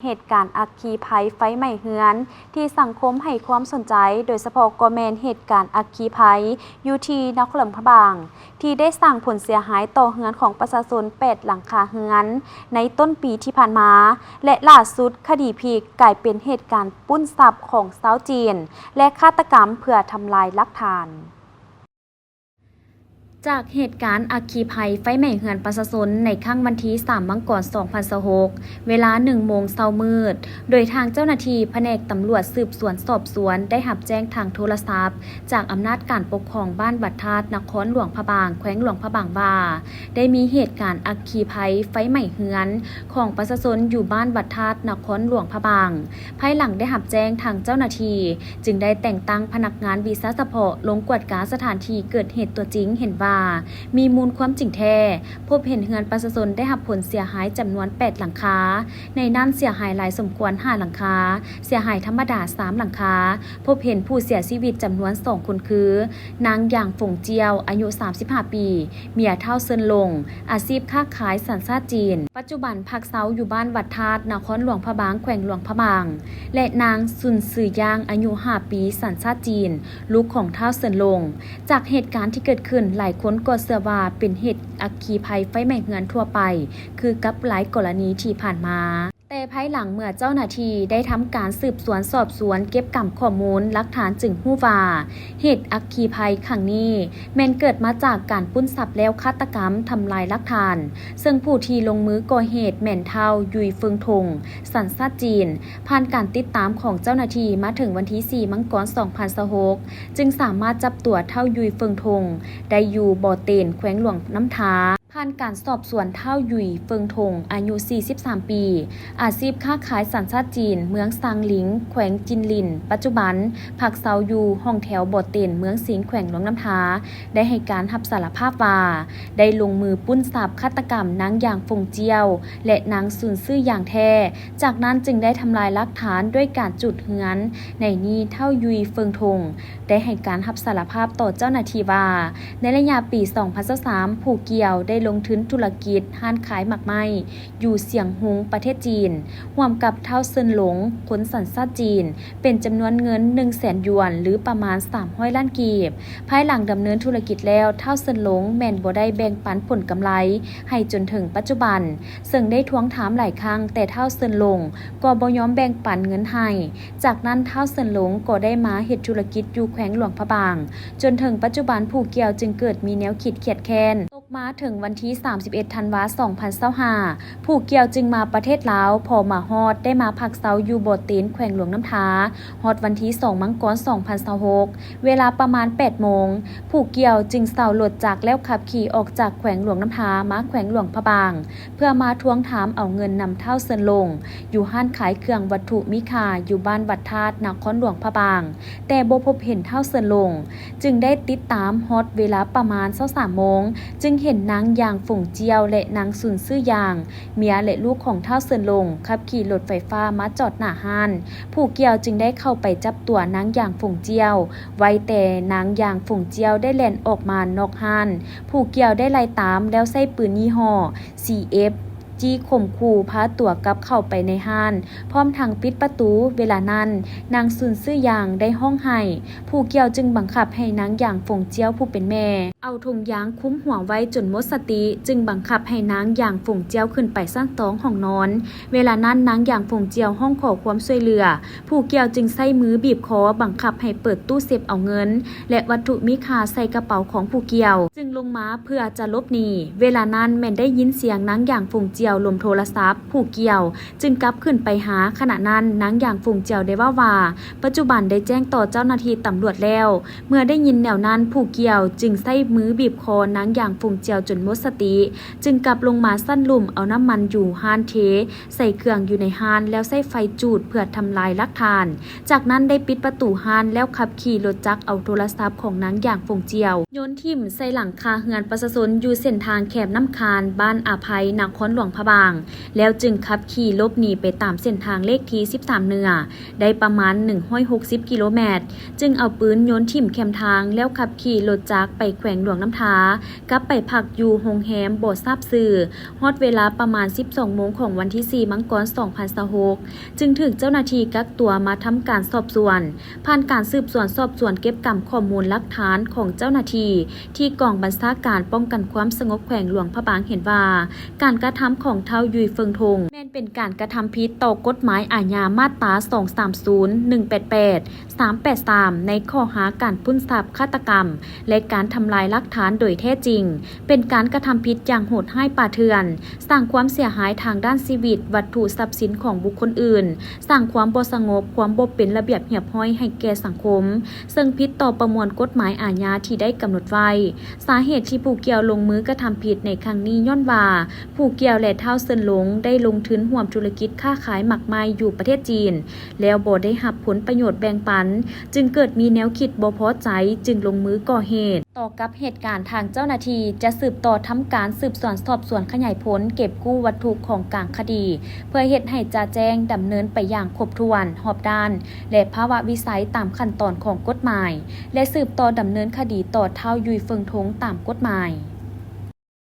ເຫດການອັກຄີໄພໄຟໄໝ້ເຮືອນ ທີ່ສັງຄົມໃຫ້ຄວາມສົນໃຈ, ໂດຍສະເພາະກໍແມ່ນເຫດການອັກຄີໄພຢູ່ທີ່ນະຄອນຫຼວງພະບາງ ທີ່ໄດ້ສ້າງຜົນເສຍຫາຍຕໍ່ເຮືອນຂອງປະຊາຊົນແປດຫຼັງຄາເຮືອນ ໃນຕົ້ນປີທີ່ຜ່ານມາ ແລະ ລ່າສຸດຄະດີພິກກາຍເປັນເຫດການປຸ້ນຊັບຂອງຊາວຈີນ ແລະ ຄາດຕະກຳເພື່ອທຳລາຍຫຼັກຖານ. ຈາກເຫດການອັກຄີໄພໄຟໄໝ້ເຮືອນປະຊາຊົນໃນຄ່ຳວັນທີສາມ ມັງກອນ ສອງພັນຊາວຫົກ ເວລາໜຶ່ງໂມງເຊົ້າມືດ, ໂດຍທາງເຈົ້າໜ້າທີ່ພະແນກຕຳຫຼວດສືບສວນສອບສວນໄດ້ຮັບແຈ້ງທາງໂທລະສັບຈາກອຳນາດການປົກຄອງບ້ານວັດທາດ ນະຄອນຫຼວງພະບາງ ແຂວງຫຼວງພະບາງວ່າ ໄດ້ມີເຫດການອັກຄີໄພໄຟໄໝ້ເຮືອນຂອງປະຊາຊົນຢູ່ບ້ານວັດທາດ ນະຄອນຫຼວງພະບາງ. ພາຍຫຼັງໄດ້ຮັບແຈ້ງ, ທາງເຈົ້າໜ້າທີ່ຈຶ່ງໄດ້ແຕ່ງຕັ້ງພະນັກງານວິຊາສະເພາະລົງກວດກາສະຖານທີ່ເກີດເຫດຕົວຈິງ, ເຫັນວ່າມີມູນຄວາມຈິງແທ້, ພົບເຫັນເຮືອນປະຊາຊົນໄດ້ຮັບຜົນເສຍຫາຍຈຳນວນແປດຫຼັງຄາ, ໃນນັ້ນເສຍຫາຍຫຼາຍສົມຄວນຫ້າຫຼັງຄາ, ເສຍຫາຍທຳມະດາສາມຫຼັງຄາ, ພົບເຫັນຜູ້ເສຍຊີວິດຈຳນວນສອງຄົນຄື ນາງຢາງ ຟົງຈຽວ ອາຍຸສາມສິບຫ້າປີ, ເມຍທ້າວເຊິນຫຼົງ, ອາຊີບຄ້າຂາຍ, ສັນຊາດຈີນ, ປັດຈຸບັນພັກເຊົາຢູ່ບ້ານວັດທາດ ນະຄອນຫຼວງພະບາງ ແຂວງຫຼວງພະບາງ ແລະ ນາງ ຊຸນ ຊືຢ່າງ ອາຍຸຫ້າປີ, ສັນຊາດຈີນ, ລູກຂອງທ້າວເຊິນຫຼົງ. ຈາກເຫດການທີ່ເກີດຂຶ້ນ, ຫຼາຍຄົນກໍເຊື່ອວ່າເປັນເຫດອັກຄີໄພໄຟໄໝ້ເຮືອນທົ່ວໄປ ຄືກັບຫຼາຍກໍລະນີທີ່ຜ່ານມາ. ແຕ່ພາຍຫຼັງເມື່ອເຈົ້າໜ້າທີ່ໄດ້ທຳການສືບສວນສອບສວນເກັບກຳຂໍ້ມູນຫຼັກຖານ ຈຶ່ງຮູ້ວ່າເຫດອັກຄີໄພຄັ້ງນີ້ແມ່ນເກີດມາຈາກການປຸ້ນຊັບແລ້ວຄາດຕະກຳທຳລາຍຫຼັກຖານ, ເຊິ່ງຜູ້ທີ່ລົງມືກໍ່ເຫດແມ່ນທ້າວ ຍຸຍ ເຟິງທົງ ສັນຊາດຈີນ. ຜ່ານການຕິດຕາມຂອງເຈົ້າໜ້າທີ່ມາເຖິງວັນທີສີ່ ມັງກອນ ສອງພັນຊາວຫົກ ຈຶ່ງສາມາດຈັບຕົວທ້າວ ຍຸຍ ເຟິງທົງ ໄດ້ຢູ່ບໍ່ເຕັນ ແຂວງຫຼວງນ້ຳທາ. ຜ່ານການສອບສວນ ທ້າວ ຍຸຍ ເຟິງທົງ ອາຍຸສີ່ສິບສາມປີ, ອາຊີບຄ້າຂາຍ, ສັນຊາດຈີນ, ເມືອງຊາງລິງ ແຂວງຈິນລິນ, ປັດຈຸບັນພັກເຊົາຢູ່ຫ້ອງແຖວບໍ່ເຕັນ ເມືອງຊິງ ແຂວງຫຼວງນ້ຳທາ ໄດ້ໃຫ້ການຮັບສາລະພາບວ່າ ໄດ້ລົງມືປຸ້ນຊັບຄາດຕະກຳນາງຢາງ ຟົງຈຽວ ແລະ ນາງ ຊຸນ ຊືຢ່າງແທ້, ຈາກນັ້ນຈຶ່ງໄດ້ທຳລາຍຫຼັກຖານດ້ວຍການຈູດເຮືອນ. ໃນນີ້ທ້າວ ຍຸຍ ເຟິງທົງ ໄດ້ໃຫ້ການຮັບສາລະພາບຕໍ່ເຈົ້າໜ້າທີ່ວ່າ ໃນໄລຍະປີສອງພັນຊາວສາມ ຜູ້ກ່ຽວໄດ້ລົງທຶນທຸລະກິດຮ້ານຂາຍໝາກໄມ້ຢູ່ຊຽງຮຸງ ປະເທດຈີນ ຮ່ວມກັບທ້າວເຊິນຫຼົງ ຄົນສັນຊາດຈີນ ເປັນຈຳນວນເງິນໜຶ່ງແສນຢວນ ຫຼື ປະມານສາມຮ້ອຍລ້ານກີບ. ພາຍຫຼັງດຳເນີນທຸລະກິດແລ້ວ, ທ້າວເຊິນຫຼົງແມ່ນບໍ່ໄດ້ແບ່ງປັນຜົນກຳໄລໃຫ້ຈົນເຖິງປັດຈຸບັນ, ເຊິ່ງໄດ້ທວງຖາມຫຼາຍຄັ້ງ, ແຕ່ທ້າວເຊິນຫຼົງກໍບໍ່ຍອມແບ່ງປັນເງິນໃຫ້. ຈາກນັ້ນທ້າວເຊິນຫຼົງກໍໄດ້ມາເຮັດທຸລະກິດຢູ່ແຂວງຫຼວງພະບາງ. ຈົນເຖິງປັດຈຸບັນຜູ້ກ່ຽວຈຶ່ງເກີດມີແນວຄິດຄຽດແຄ້ນ. ຕົກມາເຖິງວັນທີສາມສິບເອັດ ທັນວາ ສອງພັນຊາວຫ້າ ຜູ້ກ່ຽວຈຶ່ງມາປະເທດລາວ, ພໍມາຮອດໄດ້ມາພັກເຊົາຢູ່ບໍ່ເຕັນ ແຂວງຫຼວງນ້ຳທາ. ຮອດວັນທີສອງ ມັງກອນ ສອງພັນຊາວຫົກ ເວລາປະມານແປດໂມງ, ຜູ້ກ່ຽວຈຶ່ງເຊົ່າລົດຈັກແລ້ວຂັບຂີ່ອອກຈາກແຂວງຫຼວງນ້ຳທາມາແຂວງຫຼວງພະບາງ ເພື່ອມາທວງຖາມເອົາເງິນນຳທ້າວເຊິນຫຼົງ ຢູ່ຮ້ານຂາຍເຄື່ອງວັດຖຸມີຄ່າຢູ່ບ້ານວັດທາດ ນະຄອນຫຼວງພະບາງ, ແຕ່ບໍ່ພົບເຫັນທ້າວເຊິນຫຼົງ, ຈຶ່ງໄດ້ຕິດຕາມຮອດເວລາປະມານຊາວສາມໂມງ, ຈຶ່ງເຫັນນາງຢາງ ຟົງຈຽວ ແລະ ນາງ ຊຸນ ຊືຢ່າງ ເມຍ ແລະ ລູກຂອງທ້າວເຊິນຫຼົງ ຂັບຂີ່ລົດໄຟຟ້າມາຈອດໜ້າຮ້ານ. ຜູ້ກ່ຽວຈຶ່ງໄດ້ເຂົ້າໄປຈັບຕົວນາງຢາງ ຟົງຈຽວໄວ້, ແຕ່ນາງຢາງ ຟົງຈຽວ ໄດ້ແລ່ນອອກມານອກຮ້ານ. ຜູ້ກ່ຽວໄດ້ໄລ່ຕາມແລ້ວໃຊ້ປືນຍີ່ຫໍ້ ຊີເອັຟ ຈີ່ຂົ່ມຂູ່ພາຕົວກັບເຂົ້າໄປໃນຮ້ານ ພ້ອມທັງປິດປະຕູ. ເວລານັ້ນນາງ ຊຸນ ຊືຢ່າງ ໄດ້ຮ້ອງໄຫ້. ຜູ້ກ່ຽວຈຶ່ງບັງຄັບໃຫ້ນາງຢາງ ຟົງຈຽວ ຜູ້ເປັນແມ່ ເອົາຖົງຢາງຄຸມຫົວໄວ້ຈົນໝົດສະຕິ, ຈຶ່ງບັງຄັບໃຫ້ນາງຢາງ ຟົງຈຽວ ຂຶ້ນໄປຊັ້ນສອງຫ້ອງນອນ. ເວລານັ້ນນາງຢາງ ຟົງຈຽວ ຮ້ອງຂໍຄວາມຊ່ວຍເຫຼືອ. ຜູ້ກ່ຽວຈຶ່ງໃຊ້ມືບີບຄໍ ບັງຄັບໃຫ້ເປີດຕູ້ເຊບເອົາເງິນ ແລະ ວັດຖຸມີຄ່າໃສ່ກະເປົາຂອງຜູ້ກ່ຽວ, ຈຶ່ງລົງມາເພື່ອຈະຫຼົບໜີ. ເວລານັ້ນແມ່ນໄດ້ຍິນສຽງນາງຢາງ ຟົງຈຽວ ລົມໂທລະສັບ, ຜູ້ກ່ຽວຈຶ່ງກັບຂຶ້ນໄປຫາ. ຂະນະນັ້ນນາງຢາງ ຟົງຈຽວ ໄດ້ເວົ້າວ່າ ປັດຈຸບັນໄດ້ແຈ້ງຕໍ່ເຈົ້າໜ້າທີ່ຕຳຫຼວດແລ້ວ. ເມື່ອໄດ້ຍິນແນວນັ້ນ ຜູ້ກ່ຽວຈຶ່ງໃຊ້ມືບີບຄໍນາງຢາງ ຟົງຈຽວ ຈົນໝົດສະຕິ, ຈຶ່ງກັບລົງມາຊັ້ນລຸ່ມ ເອົານ້ຳມັນຢູ່ຮ້ານເທ ໃສ່ເຄື່ອງຢູ່ໃນຮ້ານ ແລ້ວໃຊ້ໄຟຈູດເພື່ອທຳລາຍຫຼັກຖານ. ຈາກນັ້ນໄດ້ປິດປະຕູຮ້ານ ແລ້ວຂັບຂີ່ລົດຈັກເອົາໂທລະສັບຂອງນາງຢາງ ຟົງຈຽວ ໂຍນຖິ້ມໃສ່ຫຼັງຄາເຮືອນປະຊາຊົນຢູ່ເສັ້ນທາງແຄມນ້ຳຄານ ບ້ານອາໄພ ນະຄອນຫຼວງພະບາງ, ແລ້ວຈຶ່ງຂັບຂີ່ຫຼົບໜີໄປຕາມເສັ້ນທາງເລກທີສິບສາມເໜືອ ໄດ້ປະມານໜຶ່ງຮ້ອຍຫົກສິບກິໂລແມັດ, ຈຶ່ງເອົາປືນໂຍນຖິ້ມແຄມທາງ ແລ້ວຂັບຂີ່ລົດຈັກໄປແຂວງ ຫຼວງນ້ຳທາ ກັບໄປພັກຢູ່ໂຮງແຮມບໍ່ຊາບຊື່. ຮອດເວລາປະມານສິບສອງໂມງຂອງວັນທີສີ່ ມັງກອນ ສອງພັນຊາວຫົກ ຈຶ່ງຖືກເຈົ້າໜ້າທີ່ກັກຕົວມາທຳການສອບສວນ. ຜ່ານການສືບສວນສອບສວນເກັບກຳຂໍ້ມູນຫຼັກຖານຂອງເຈົ້າໜ້າທີ່ ທີ່ກອງບັນຊາການປ້ອງກັນຄວາມສະຫງົບແຂວງຫຼວງພະບາງເຫັນວ່າ ການກະທຳຂອງທ້າວ ຢຸຍເຟິງທົງ ແມ່ນເປັນການກະທຳຜິດຕໍ່ກົດໝາຍອາຍາມາດຕາ ສອງສາມສູນ, ໜຶ່ງແປດແປດ, ສາມແປດສາມ ໃນຂໍ້ຫາການປຸ້ນຊັບ, ຄາດຕະກຳ ແລະ ການທຳລາຍຫຼັກຖານໂດຍແທ້ຈິງ, ເປັນການກະທຳຜິດຢ່າງໂຫດຮ້າຍປ່າເຖື່ອນ, ສ້າງຄວາມເສຍຫາຍທາງດ້ານຊີວິດ, ວັດຖຸ, ຊັບສິນຂອງບຸກຄົນອື່ນ, ສ້າງຄວາມບໍ່ສະຫງົບ, ຄວາມບໍ່ເປັນລະບຽບຮຽບຮ້ອຍໃຫ້ແກ່ສັງຄົມ, ເຊິ່ງຜິດຕໍ່ປະມວນກົດໝາຍອາຍາທີ່ໄດ້ກຳນົດໄວ້. ສາເຫດທີ່ຜູ້ກ່ຽວລົງມືກະທຳຜິດໃນຄັ້ງນີ້ຍ້ອນວ່າ ຜູ້ກ່ຽວ ແລະ ທ້າວ ເຊີນຫຼົງ ໄດ້ລົງທຶນຮ່ວມທຸລະກິດຄ້າຂາຍໝາກໄມ້ຢູ່ປະເທດຈີນ ແລ້ວບໍ່ໄດ້ຮັບຜົນປະໂຫຍດແບ່ງປັນ, ຈຶ່ງເກີດມີແນວຄິດບໍ່ພໍໃຈ, ຈຶ່ງລົງມືກໍ່ເຫດ. ຕໍ່ກັບເຫດການ, ທາງເຈົ້າໜ້າທີ່ຈະສືບຕໍ່ທຳການສືບສວນສອບສວນຂະຫຍາຍຜົນ, ເກັບກູ້ວັດຖຸຂອງກາງຄະດີ ເພື່ອເຮັດໃຫ້ຈະແຈ້ງດຳເນີນໄປຢ່າງຄົບຖ້ວນ, ຮອບດ້ານ ແລະ ພາວະວິໄສຕາມຂັ້ນຕອນຂອງກົດໝາຍ ແລະ ສືບຕໍ່ດຳເນີນຄະດີຕໍ່ທ້າວ ຢຸຍເຟິງທົງ ຕາມກົດໝາຍ.